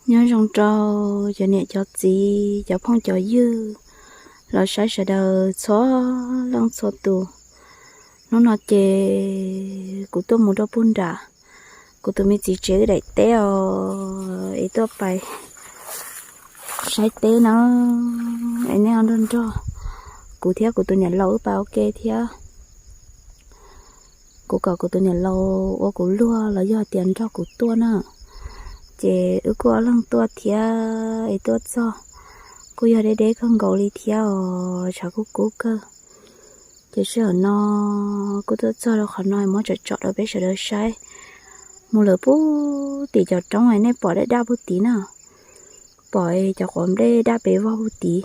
Nyob zoo rau cov niam cov txiv, cov phooj cov ywg, los saib sawv daws txhua leej txhua tus. Hnub no ces kuv tuaj mus rau puag nram kuv tus me txiv tsev daim teb os, es tuaj pais saib teb na. Es nej ho nrog nrog kuv thiab kuv tus niam laus wb pais ua ke thiab. Kuv kom kuv tus niam laus ua kuv luag los yog tias nrog kuv tuaj na. Ces wb kuj ob leeg tuaj thiab, es tuaj txog kuj yog deb deb kawg nkaus li thiab os, tshav kuj kub kawg. Ces sij hawm no kuj tuaj txog rau qhov no, muab tsom tsom rau peb sawv daws saib. Mus lawm puag tim cov roob es nej pom daj daj puag tid na, pom cov quav nplej daj pes vog puag tid,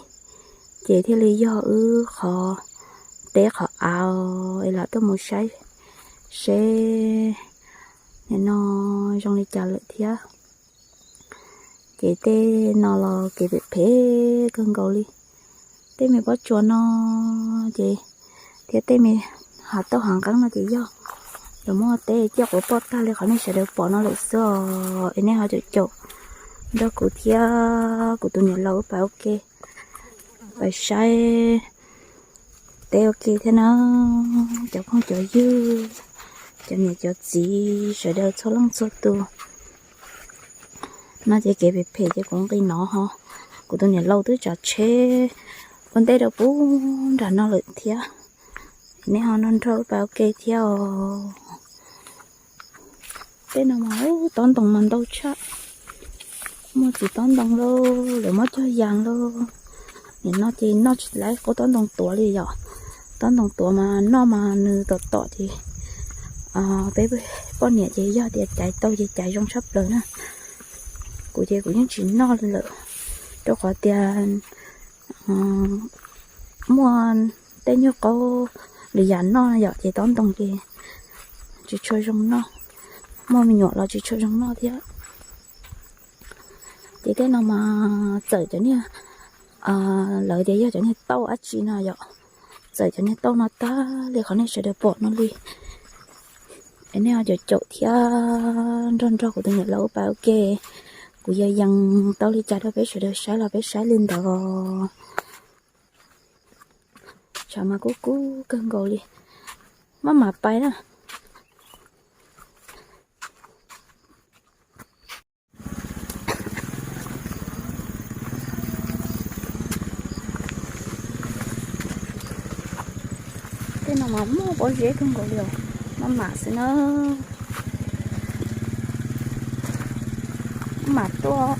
ces thiaj li yog wb qhov teb qhov av es lam tuaj mus saib seb nim no zoo li cas lawm thiab. Ces tej no los kev phem phem kawg nkaus li. Tej me pob tsuas no ces thiab tej me hav tauj hav nqeeb no ces yog lawv muab teb ciaj quav poj tag li qhov nej sawv daws pom no lawm xwb os. Es nej ho caum caum nrog kuv thiab kuv tus niam laus wb pais ua ke, pais saib teb ua ke thiab na. Cov phooj cov ywg, cov niam cov txiv sawv daws txhua leej txhua tus, no ces kev phem phem ces kuv nqis no ho, kuv tus niam laus twb tsav tsheb ua ntej rau puag nram no lawm thiab. Nej ho nrog nrog wb pais ua ke thiab os. Tej no mas tob ntoo mas ntau tshaj, muaj txiv tob ntoo lauj, lawv muab cog yas lauj. Nim no ces noj tsis tau qub tob ntoo tuav li yom. Tob ntoo tuav mas noj mas nws tom tom ces peb poj niam ces yog tias caiv tau ces caiv zoo tshaj plaws na. Kuv ces kuv yeej tsis noj li lawm, rau qhov tias muaj tej nyuag qaub lwm yam noj yom, ces tob ntoo ces tsis tshua zoo noj, muaj me nyuam los tsis tshua zoo noj thiab. Ces tej no mas txawm cov niag, lawv tias yog cov niag tauj dab tsi no yom, txawm cov niag tauj no tag li qhov nej sawv daws pom no li. Es nej ho caum caum thiab nrog nrog kuv tus niam laus wb pais ua ke. Kuv yees yees tau li cas rau peb sawv daws saib los peb saib li ntawd. Tshav mas kub kub kawg nkaus li, maj mam pais na. Tej no mas muaj pob zeb kawg nkaus li os, maj mam xwb na. Maj mam tuaj.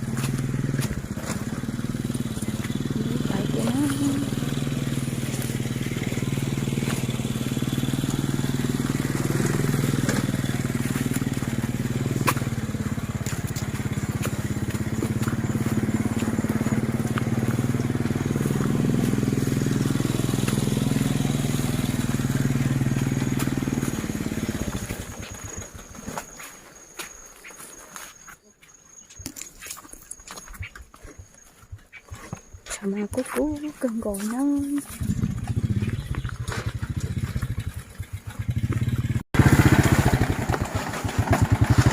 Tshav mas kub kub kawg nkaus na.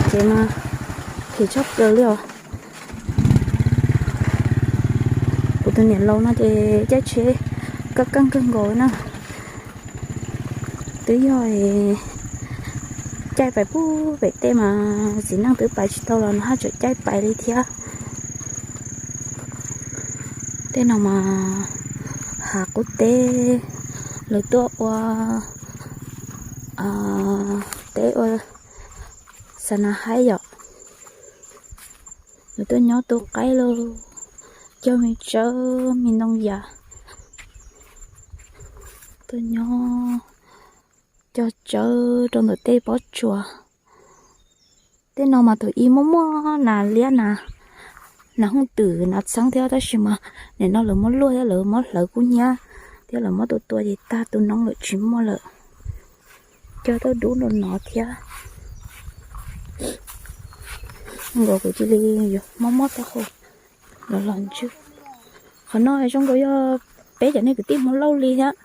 Ces mas phem tshaj plaws li os. Kuv tus niam laus no ces caij tsheb kaj kaj kawg nkaus na. Twb yog caij pais puag pem tej mas txiv neej twb pais tsis tau los nws haj tseem caij pais li thiab. Tej no mas hav qub teb, lawv tuaj ua teb ua xa na haib yom. Lawv tuaj nyob tu qaib lauj, cog me tsawb me ntoo yas, tuaj nyob cog tsawb rau ntawm tej pob tsuas. Tej no mas thaum ub muaj muaj nas liab na, nas hooj twm nas txheeb thiab, tab sis mas nim no lawv muab luaj thiab lawv muab hlawv kub hnyiab thiab lawv muab tua tua ces tag tu noob lawm tsis muaj lawm. Cog tau dub rau no thiab. Nkaus kuv cia li yuav mob mob taub hau los los ntswg. Qhov no zoo nkaus yog peb cov niag kwv tij Hmoob Lauj li thiab.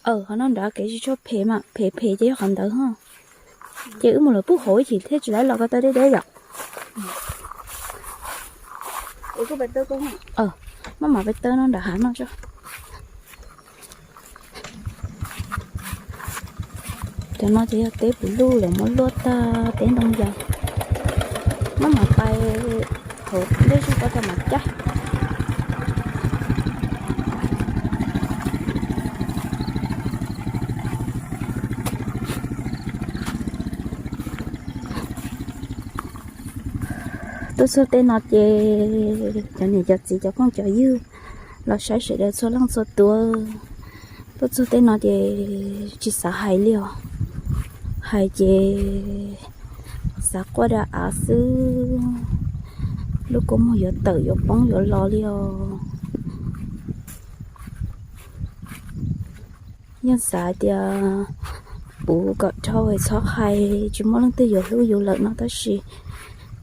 Aw, qhov no nrad kev tsis tshua phem mas phem phem ces yog qhov ntawd ho. Ces wb mus lawm pub hauv ib chim thiaj tsis tau los ko taw deb deb yom. Maj mam peb tawb no nram hav no tso. Cov no ces yog teb puv luj lawv muab luaj tag teb ntoo yas. Maj mam pais hauv dej zog ko tau mam caij. Tuaj txog tej no ces cov niam cov txiv cov phooj cov ywg los saib sawv daws txhua leej txhua tus. Tuaj txog tej no ces tsis xav hais li os. Hais ces xav quaj da av xwb. Lub kua muag yuav tawm yuav poob yuav los li os. Yeej xav tias puv kom dhau es txhob hais tsis muaj leej twg yuav hlub yus lawm no tab sis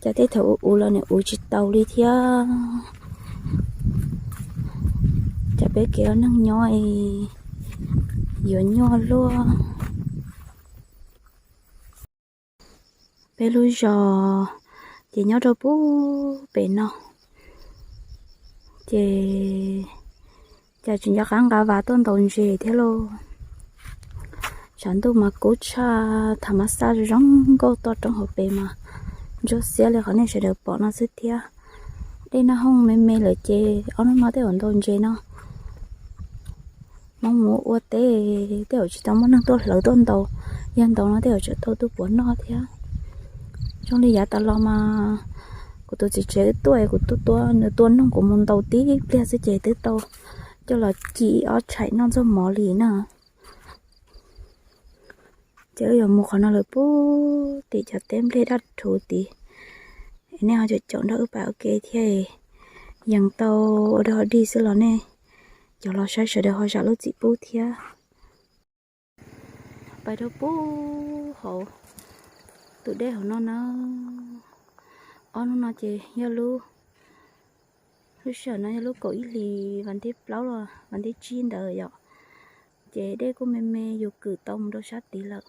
cas tej thaum ub ua los nws ua tsis tau li thiab. Cas peb kev ua neeg nyob es yuav nyuaj luaj. Peb lub zos ces nyob rau pub pem no, ces cas tsis nco qab nqa vas tuaj ntaus ntses thiab lauj. Tshav ntuj mas kub tshaj, thav mab xaj zoo nkauj toj roob hauv pes mas ntsuab xiab li qhov nej sawv daws pom no xwb thiab. Dej Naj Hooj me me lawm ces ob hnub no tej zaum ntaus ntses no Hmoob mus ua teb tej zaum tsis tau muaj neeg tuaj hlawv tuaj ntaus, yog ntaus no tej zaum tseem tau tuaj puav noj thiab. Zoo li yav tas los mas kuv tus txiv tsev wb tuaj es kuv tua, nws tua noog kuv mus ntaus tib pliag xwb ces twb tau coj los ci ob tshais noj ntxuag mov li na. Ces wb yuav mus qhov no lawm pub tim cov teb nplej daj rhuv tid, es nej ho caum caum nrog wb pais ua ke thiab. Yeej tau ua dog dig xwb los nej cov los saib sawv daws ho zam lub txim pub thiab. Pais rau pub hauv tus dej hauv no na. Ob hnub no ces yog lub, lub sij hawm no yog lub kaum ib hlis vas thib plaub los vas thib tsib ntawd yom. Ces dej kuj me me yus kwm tau mus rau sab tid lawm.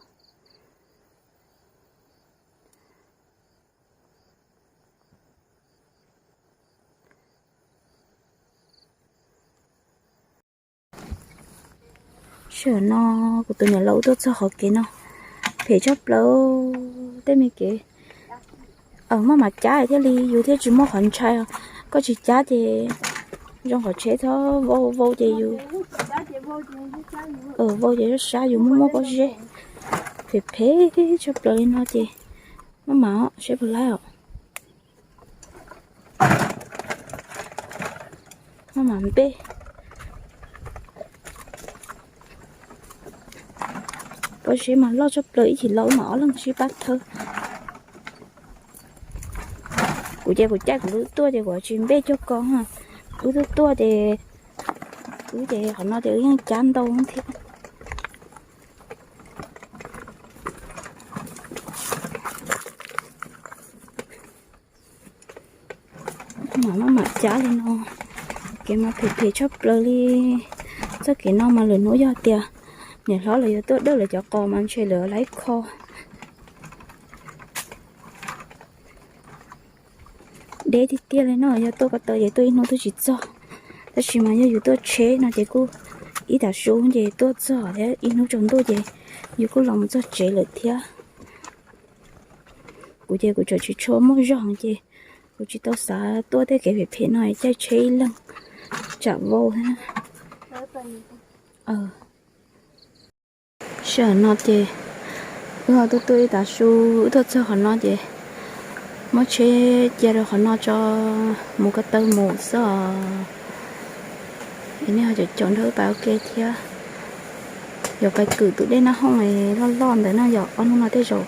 Sij hawm no kuv tus niam laus wb tuaj txog qhov kev no phem tshaj plaws, tej me kev maj mam cab thiaj li yus thiaj tsis muaj qhov ntshai. Koj tsis cab ces zoo qhov tsheb txhob vau vau ces yus, vau ces sab sab yus muaj muaj pob zeb. Phem phem tshaj plaws li no ces maj mam seb puas laib os. Maj mam npej. Pob zeb mas loj tshaj plaws, ib chim los wb mam ob leeg sib pab thawb. Kuv ces kuv caij kuv lub tuaj ces kuv tsis npej cuag koj. Wb tuaj tuaj ces, wb ces qhov no ces wb yeej cab ntau thiab. Maj mam cab li no, kev mas phem phem tshaj plaws li. Txoj kev no mas lwm hnub yog tias niam hlob lawv yuav tuaj dawj lawv cov qos mas ntshe lawv laib kho. Deb tiag tiag li no, yog tuaj ko taw ces tuaj ib hnub twb tsis txog. Tab sis mas yog yus tuaj tsheb no ces kuj ib tag su ces tuaj txog thiab, ib hnub tsaus ntuj ces yus kuj los mus txog tsev lawm thiab. Kuv ces kuv tseem tsis tshua muaj zog ces kuv tsis tau xav tuaj tej kev phem phem no, caij tsheb ib leeg tsam vau thiab. Sij hawm no ces wb ho tuaj tuaj ib tav su, wb tuaj txog qhov no ces muab tsheb cia rau qhov no tso, mus ko taw mus xwb os. Es nej ho caum caum nrog wb pais ua ke thiab. Yuav pais kwm tus dej Naj Hooj loj loj ntawd no, yog ob hnub no tej zaum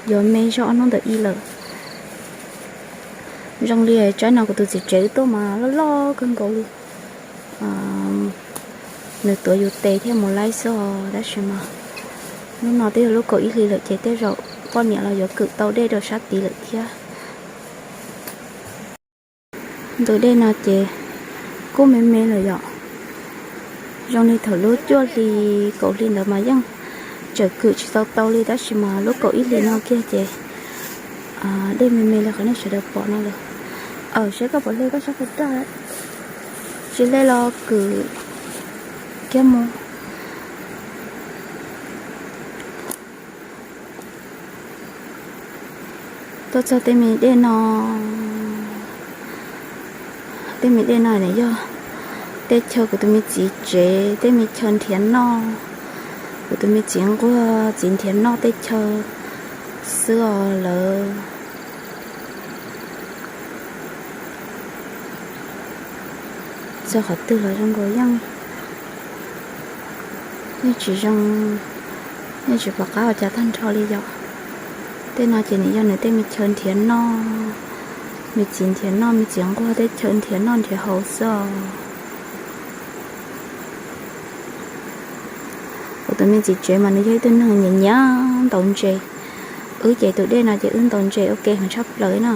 yuav me zog ob hnub ntawm i lawm. Zoo li tsaib no kuv tus txiv tsev wb tuaj mas loj loj kawg nkaus li. Nws tuav yus tes thiaj mus laib xwb os, tab sis mas hnub no twb yog lub kaum ib hlis lawm ces tej zaum poj niam los yuav kwm tau dej rau sab tid lawm thiab. Ntug dej no ces kuj me me lawm yom. Zoo li thaum lub cuaj hli kaum hli ntawd mas yeej Tseem kwm tsis tau tau li tab sis mas lub kaum ib hlis no kiag ces dej me me li qhov nej sawv daws pom no lawm. Aws, saib koj puas hle koj sab ko raj, tsis hle los kwm kiag mus. Tuaj txog tej me dej no, tej me dej no nws yog tej chaw kuv tus me txiv tsev, tej me chaw nrhiav noj. Kuv tus me txiv nquag txiv nrhiav noj tej chaw xwb os lawv. Txog qhov twg los zoo nkaus yeej, yeej tsis zoo, yeej tsis pom qab ua cas tag nrho li yom. Tej no ces nws yog nws tej me chaw nrhiav noj, me txiv nrhiav noj, me txiv nquag tej chaw nrhiav noj nrhiav haus xwb os. Kuv tus me txiv tsev mas nws yog ib tug neeg nyiam nyiam ntaus ntses. Wb ces tus dej no ces wb ntaus ntses ua ke heev tshaj plaws na.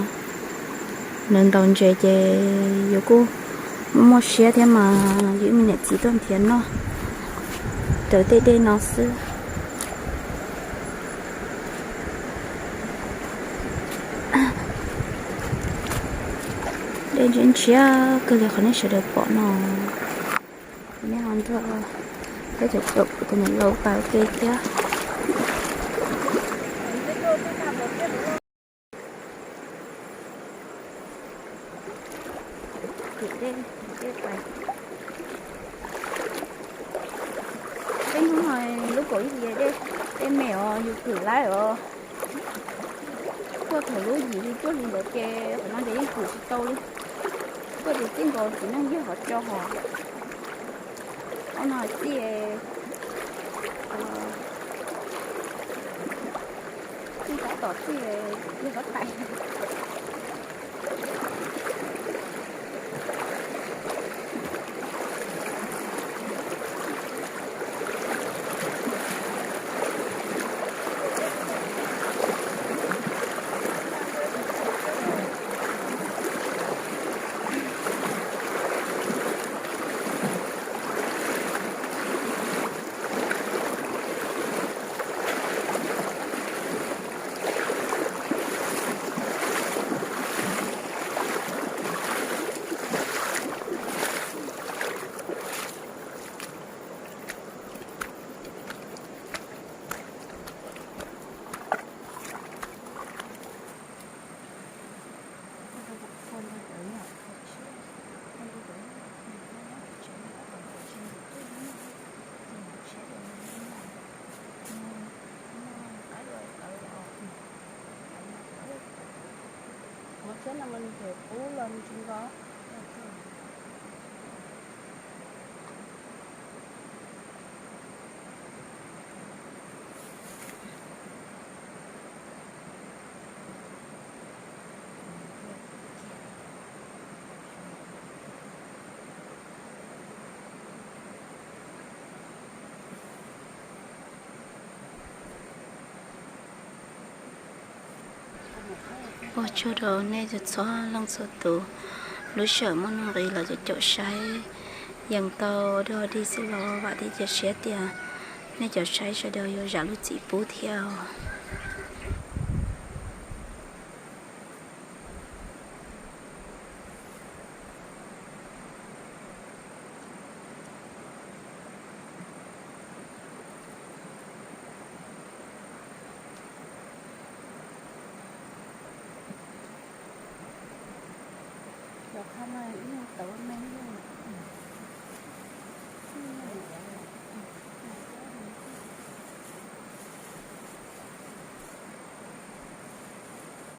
Nws ntaus ntses ces yus kuj muaj siab thiab mas yus ib me niam txiv tuaj nrhiav noj raws tej dej no xwb. Dej ntshiab ntshiab kawg li qhov nej sawv daws pom no. Nej ho nrog peb caum caum kuv tus niam laus pais ua ke thiab. Peb hnub no lub kaum ib hlis dej, dej me os, yus kwm laib os. Tuaj thaum lub yim hli cuaj hli ntawd ces qhov no ces yeej kwm tsis tau li. Tuaj ces txij nkaus txiv neej yawg hov tso hos. Ob no txij, txij tab tom txij yawg hov tais. Ua tsheb no mas nws tseem qub los nws tsis nto. Ua tsaug rau nej txhua leej txhua tus, lub sij hawm muaj nuj nqis los caum caum saib, yeej tau dog dig xwb los vam thiab cia siab tias nej cov saib sawv daws yuav zam lub txim pub thiab os. Cov qha no ib leeg tawv me li.